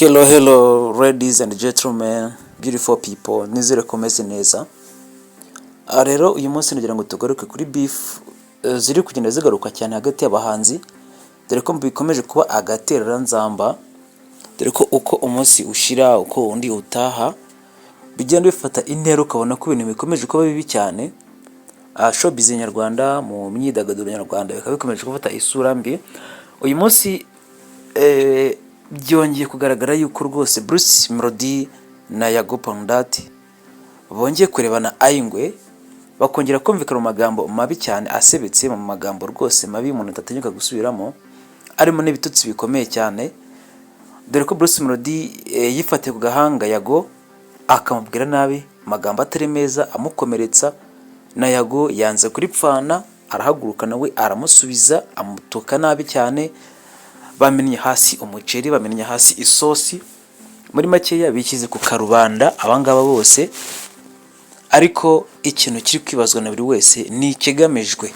Hello, hello, ladies and gentlemen, beautiful people, nizere ko meze neza. Aha rero uyu munsi nagira ngo tugaruke kuri beef ziri kugenda zigaruka cyane hagati y'abahanzi, dore ko bikomeje kuba agatereranzamba, dore ko uko umunsi ushira, uko undi utaha, bigenda bifata intera, ukabona ko ibintu bikomeje kuba bibi cyane. Showbiz nyarwanda, mu myidagaduro nyarwanda, bikaba bikomeje gufata isura mbi. Uyu munsi byongeye kugaragara yuko rwose Bruce Melody na Yago Pon Dat bongeye kurebana ay'ingwe, bakongera kumvikana mu magambo mabi cyane asebetse, mu magambo rwose mabi umuntu atatinyuka gusubiramo, arimo n'ibitutsi bikomeye cyane, dore ko Bruce Melody yifatiye ku gahanga Yago, akamubwira nabi, amagambo atari meza amukomeretsa, na Yago yanze kuripfana, arahaguruka nawe aramusubiza, amutuka nabi cyane. Bamennye hasi umuceri, bamennye hasi isosi, muri makeya bishyize ku karubanda abangaba bose. Ariko ikintu kiri kwibazwa na buri wese ni ikigamijwe,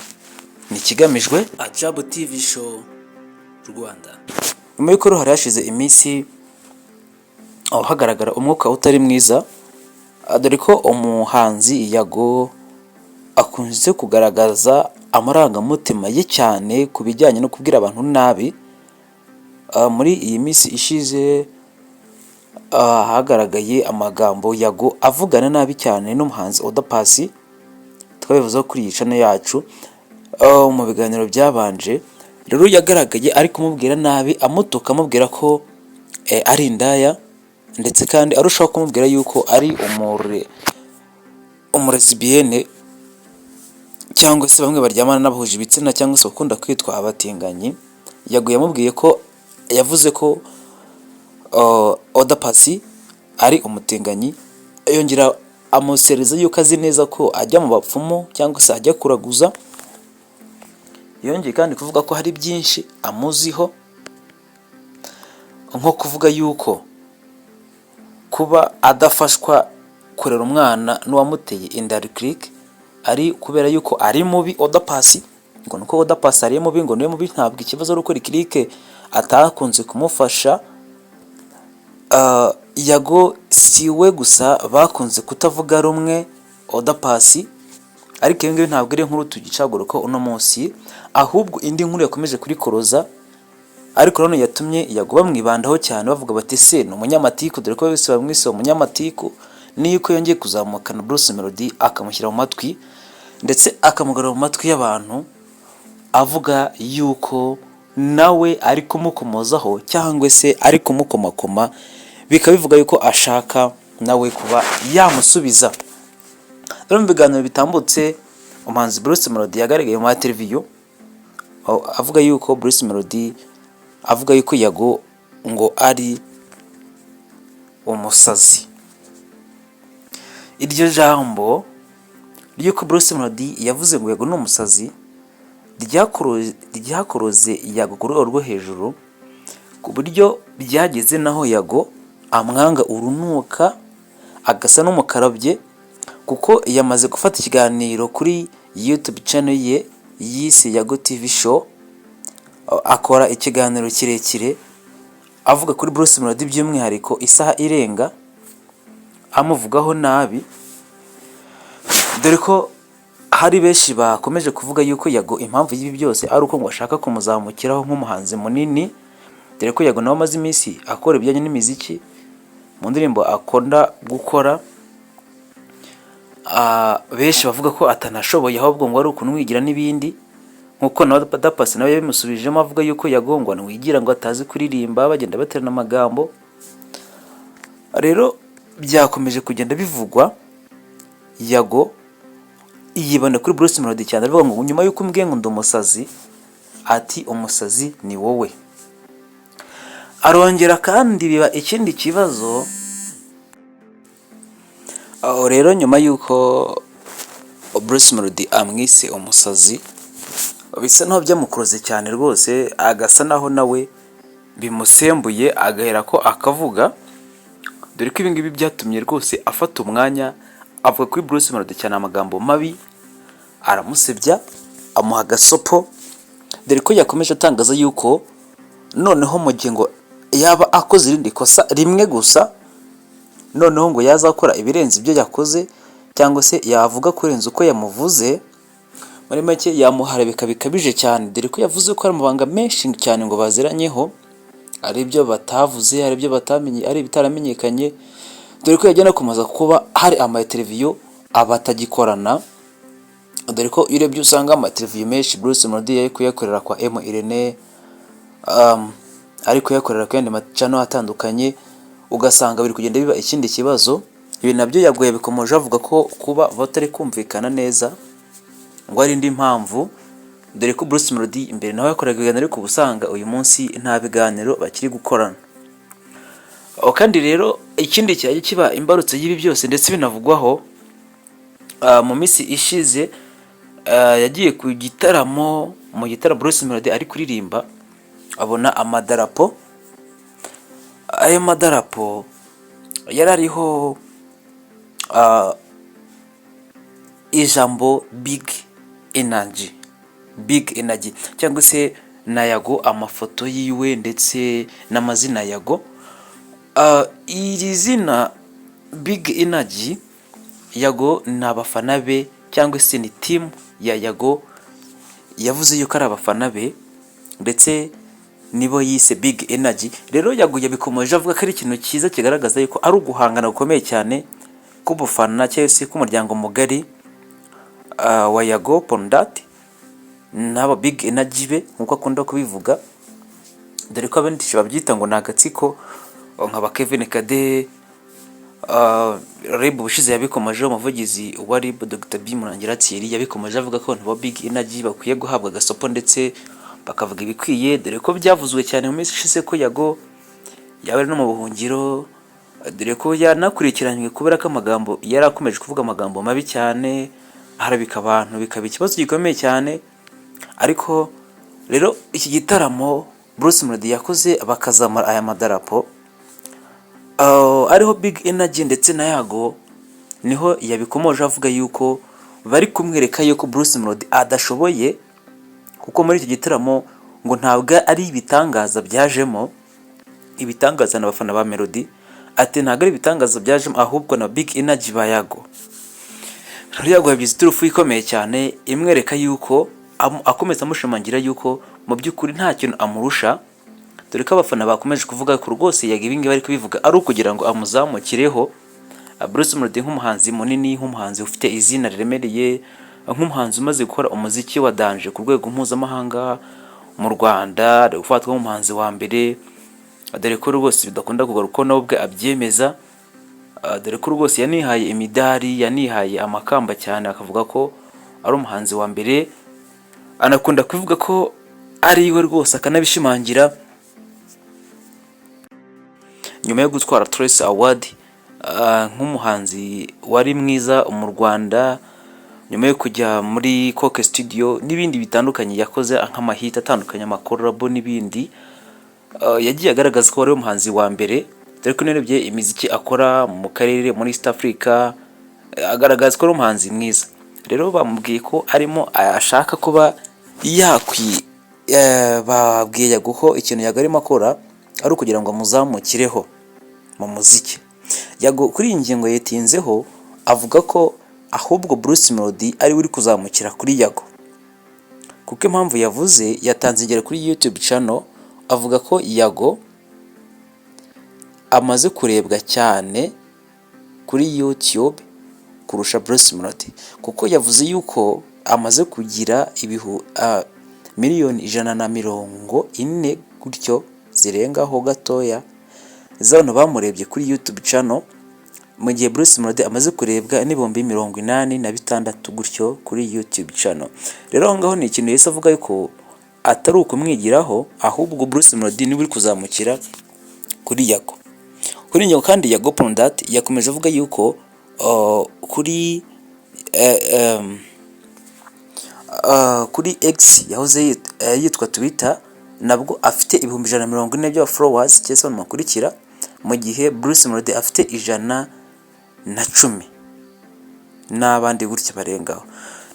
ni ikigamijwe. Ajabu TV Show Rwanda. Nyuma y'uko hari hashize iminsi aho hagaragara umwuka utari mwiza, dore ko umuhanzi Yago akunze kugaragaza amarangamutima ye cyane ku bijyanye no kubwira abantu nabi. Muri iyi minsi ishize hagaragaye amagambo Yago avugana nabi cyane n'umuhanzi Oda Paccy, twabivuzeho kuri iyi channel yacu mu biganiro byabanje. Rero yagaragaye ari kumubwira nabi, amutuka, amubwira ko ari indaya, ndetse kandi arushaho kumubwira yuko ari umulesbienne, cyangwa se bamwe baryamana n'abahuje ibitsina, cyangwa se bakunda kwitwa abatinganyi. Yago yamubwiye ko, yavuze ko Oda Paccy ari umutinganyi, yongera amusereza yuko azi neza ko ajya mu bapfumu cyangwa se ajya kuraguza. Yongeye kandi kuvuga ko hari byinshi amuziho, nko kuvuga yuko kuba adafashwa kurera umwana n'uwamuteye inda Lick ari kubera yuko ari mubi Oda Paccy, ngo nuko Oda Paccy ari mubi, ngo niwe mubi, ntabwo ikibazo ari uko Lick atakunze kumufasha. Yago si we gusa bakunze kutavuga rumwe Oda Paccy, ariko ibi ngibi ntabwo ari inkuru tugicagura ko uno munsi, ahubwo indi nkuru yakomeje kurikoroza, ariko nanone yatumye Yago bamwibandaho cyane, bavuga bati: "Se ni umunyamatiku?" Dore ko bose bamwise umunyamatiku. Niko yongeye kuzamukana Bruce Melody, akamushyira mu matwi, ndetse akamugarura mu matwi y'abantu, avuga yuko nawe ari kumukomozaho cyangwa se ari kumukomakoma, bikaba bivuga yuko ashaka nawe kuba yamusubiza. Rero mu biganiro bitambutse, umuhanzi Bruce Melody yagaragaye mu televiziyo avuga yuko Bruce Melody avuga yuko Yago ngo ari umusazi. Iryo jambo ry'uko Bruce Melody yavuze ngo Yago ni umusazi ryakoroze Yago ku rwego rwo hejuru, ku buryo byageze naho Yago amwanga urunuka, agasa n'umukarabye, kuko yamaze gufata ikiganiro kuri YouTube channel ye yise Yago TV Show, akora ikiganiro kirekire avuga kuri Bruce Melody by'umwihariko, isaha irenga amuvugaho nabi, dore ko hari benshi bakomeje kuvuga yuko Yago impamvu y'ibi byose ari uko ngo ashaka kumuzamukiraho nk'umuhanzi munini, dore ko Yago nawe amaze iminsi akora ibijyanye n'imiziki mu ndirimbo akunda gukora. Benshi bavuga ko atanashoboye, ahubwo ngo ari ukunwigira n'ibindi, nk'uko na Oda Paccy nawe yabimusubijemo, avuga yuko Yago ngo wigira, ngo atazi kuririmba, bagenda baterana amagambo. Rero byakomeje kugenda bivugwa, Yago yibanda kuri Bruce Melody cyane, avuga ngo nyuma y'uko umbwiye ngo ndi umusazi, ati: "Umusazi ni wowe." Arongera kandi biba ikindi kibazo. Aho rero nyuma y'uko Bruce Melody amwise umusazi, bisa naho byamukuruze cyane rwose, agasa naho nawe bimusembuye, agahera ko akavuga, dore ko ibi ngibi byatumye rwose afata umwanya avuga kuri Bruce Melody cyane amagambo mabi, aramusebya, amuha agasopo, dore ko yakomeje atangaza yuko noneho mu gihe ngo yaba akoze irindi kosa rimwe gusa, noneho ngo yazakora ibirenze ibyo yakoze cyangwa se yavuga kurenza uko yamuvuze, muri make yamuharabika bikabije cyane, dore ko yavuze ko hari amabanga menshi cyane ngo baziranyeho, ari ibyo batavuze, ari ibyo batamenye, ari ibitaramenyekanye, dore ko yagiye no kumaza kuba hari ama interview abatagikorana, dore ko iyo urebye usanga ama interview menshi Bruce Melody yari kuyakorera kwa M Irene, ari kuyakorera ku yandi ma channel atandukanye, ugasanga biri kugenda biba ikindi kibazo. Ibi nabyo yaguye bikomeje avuga ko kuba batari kumvikana neza ngo ari indi mpamvu, dore ko Bruce Melody imbere nawe yakoraga ibiganiro, ariko uba usanga uyu munsi nta biganiro bakiri gukorana. Aho kandi rero ikindi cyajya kiba imbarutso y'ibi byose ndetse binavugwaho, mu minsi ishize yagiye ku gitaramo, mu gitaramo Bruce Melody ari kuririmba abona amadarapo. Ayo madarapo yari ariho ijambo "Big Energy", "Big Energy" cyangwa se na Yago, amafoto yiwe ndetse n'amazina Yago. Iri zina Big Energy, Yago ni abafana be cyangwa se ni team ya Yago, yavuze yuko ari abafana be ndetse nibo yise Big Energy. Rero Yago yabikomeje avuga ko ari ikintu cyiza kigaragaza yuko ari uguhangana gukomeye cyane k'ubufana cyangwa se k'umuryango mugari wa Yago Pon Dat n'aba Big Energy be, nk'uko akunda kubivuga, dore ko abenshi babyita ngo ni agatsiko nka ba Kevin Kade. RIB ubushize yabikomejeho, umuvugizi wa RIB Dr. B Murangira Thierry yabikomeje avuga ko abantu ba Big Energy bakwiye guhabwa agasopo ndetse bakavuga ibikwiye, dore ko byavuzwe cyane mu minsi ishize ko Yago yaba ari no mu buhungiro, dore ko yanakurikiranywe kubera ko amagambo yari akomeje kuvuga, amagambo mabi cyane harabika abantu, bikaba ikibazo gikomeye cyane. Ariko rero iki gitaramo Bruce Melody yakoze bakazamura aya madarapo ariho Big Energy ndetse na Yago, niho yabikomoje avuga yuko bari kumwereka yuko Bruce Melody adashoboye, kuko muri iki gitaramo ngo ntabwo ari ibitangaza byajemo, ibitangaza n'abafana ba Melody. Ati ntabwo ari ibitangaza byajemo, ahubwo na Big Energy ba Yago. Rero Yago yabigize iturufu ikomeye cyane imwereka yuko akomeza amushimangira yuko mu by'ukuri nta kintu amurusha, dore ko abafana bakomeje kuvuga ko rwose Yago ibi ngibi bari kubivuga ari ukugira ngo amuzamukireho. Bruce Melody nk'umuhanzi munini, nk'umuhanzi ufite izina riremereye, nk'umuhanzi umaze gukora umuziki wa danger ku rwego mpuzamahanga mu Rwanda, ari gufatwa nk'umuhanzi wa mbere, dore ko rwose bidakunda kugaruka ko nawe ubwe abyemeza, dore ko rwose yanihaye imidari, yanihaye amakamba cyane, akavuga ko ari umuhanzi wa mbere, anakunda kuvuga ko ari we rwose, akanabishimangira nyuma yo gutwara Trace Award nk'umuhanzi wari mwiza mu Rwanda, nyuma yo kujya muri Coke Studio n'ibindi bitandukanye yakoze nk'amahit atandukanye, ama collabo n'ibindi. Yagiye agaragaza ko ari we muhanzi wa mbere, dore ko unarebye imiziki akora mu karere, muri East Africa, agaragaza ko ari umuhanzi mwiza. Rero bamubwiye ko arimo ashaka kuba yakwi babwiye Yago ko ikintu Yago arimo akora ari ukugira ngo amuzamukireho mu muziki. Yago kuri iyi ngingo yatinzeho avuga ko ahubwo Bruce Melody ari we uri kuzamukira kuri Yago, kuko impamvu yavuze, yatanze ingero kuri YouTube channel, avuga ko Yago amaze kurebwa cyane kuri YouTube kurusha Bruce Melody, kuko yavuze yuko amaze kugira 140 miliyoni gutyo zirengaho gatoya z'abantu bamurebye kuri YouTube channel, mu gihe Bruce Melody amaze kurebwa n'86,000 gutyo kuri YouTube channel. Rero aho ngaho ni ikintu yahise avuga yuko atari ukumwigiraho, ahubwo Bruce Melody niwe uri kuzamukira kuri Yago. Kuri iyi ngingo kandi Yago Pon Dat yakomeje avuga yuko kuri X yahoze yitwa Twitter nabwo afite 140,000 by'aba followers cyangwa se abantu bamukurikira, mu gihe Bruce Melody afite 110 n'abandi gutya barengaho.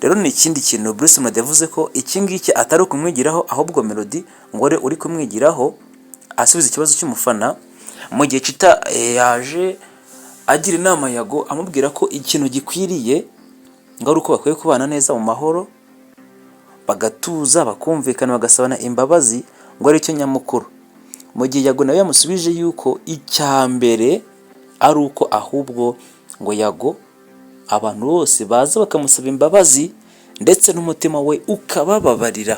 Rero ni ikindi kintu Bruce Melody yavuze ko iki ngiki atari ukumwigiraho, ahubwo Melody ngo ari uri kumwigiraho. asubiza ikibazo cy'umufana, mu gihe Chita yaje agira inama Yago, amubwira ko ikintu gikwiriye ngo ari uko bakwiye kubana neza mu mahoro, bagatuza, bakumvikana, bagasabana imbabazi, ngo aricyo nyamukuru. Mu gihe Yago nawe yamusubije yuko icya mbere ari uko ahubwo ngo Yago abantu bose baza bakamusaba imbabazi, ndetse n'umutima we ukabababarira,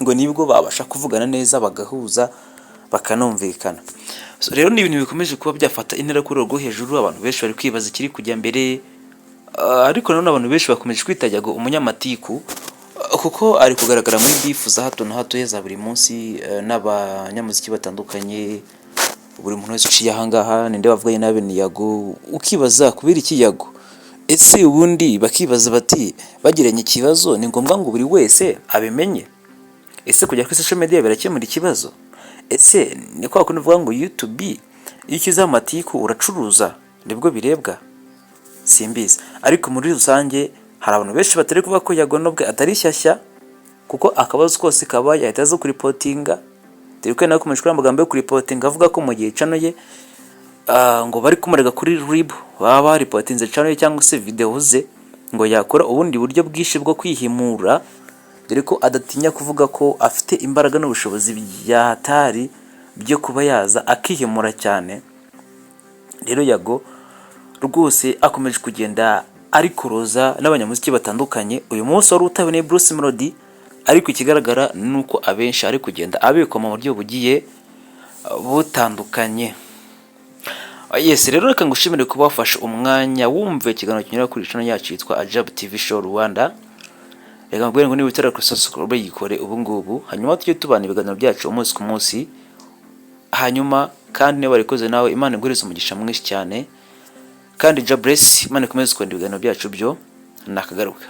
ngo nibwo babasha kuvugana neza, bagahuza, bakanumvikana. So, rero ni ibintu bikomeje kuba byafata intera kuri urwo rwo hejuru. Abantu benshi bari kwibaza ikiri kujya mbere. Ariko nanone abantu benshi bakomeje kwita Yago umunyamatiku, kuko ari kugaragara muri beef za hato na hato za buri munsi n'abanyamuziki batandukanye. Buri muntu wese uciye ahangaha, ninde bavuganye nabi? Ni Yago. Ukibaza kubera iki Yago? Ese ubundi bakibaza bati: "Bagiranye ikibazo, ni ngombwa ngo buri wese abimenye? Ese kujya kuri social media birakemura ikibazo? Ese ni kwa kundi uvuga ngo YouTube iyo ushyizeho amatiku uracuruza, nibwo birebwa?" Simbizi, ariko muri rusange hari abantu benshi batari kuvuga ko Yago nubwe atari shyashya, kuko akabazo kose kabaye ahita aza kuripotinga, dore ko nawe akomeje kuri amagambo yo kuripotinga, avuga ko mu gihe channel ye ngo bari kumurega kuri RIB, baba baripotinze channel ye cyangwa se video ze, ngo yakora ubundi buryo bwinshi bwo kwihimura, dore ko adatinya kuvuga ko afite imbaraga n'ubushobozi bya hatari byo kuba yaza akihimura cyane. Rero Yago rwose akomeje kugenda arikoroza n'abanyamuziki batandukanye. Uyu munsi wari utaboneye Bruce Melody, ariko ikigaragara ni uko abenshi ari kugenda abikwa mu buryo bugiye butandukanye. Yes, rero reka ngushimire kuba wafashe umwanya wumva ikiganiro kinyura kuri channel yacu yitwa Ajab TV Show Rwanda. Reka nkubwire ngo niba utarakora subscribe, yikore ubu ngubu, hanyuma tujye tubana ibiganiro byacu umunsi ku munsi. Hanyuma kandi niba warikoze nawe, Imana iguhereze umugisha mwinshi cyane. Kandi God bless, Imana ikomeze kurinda. Ibiganiro byacu byo nakagaruka.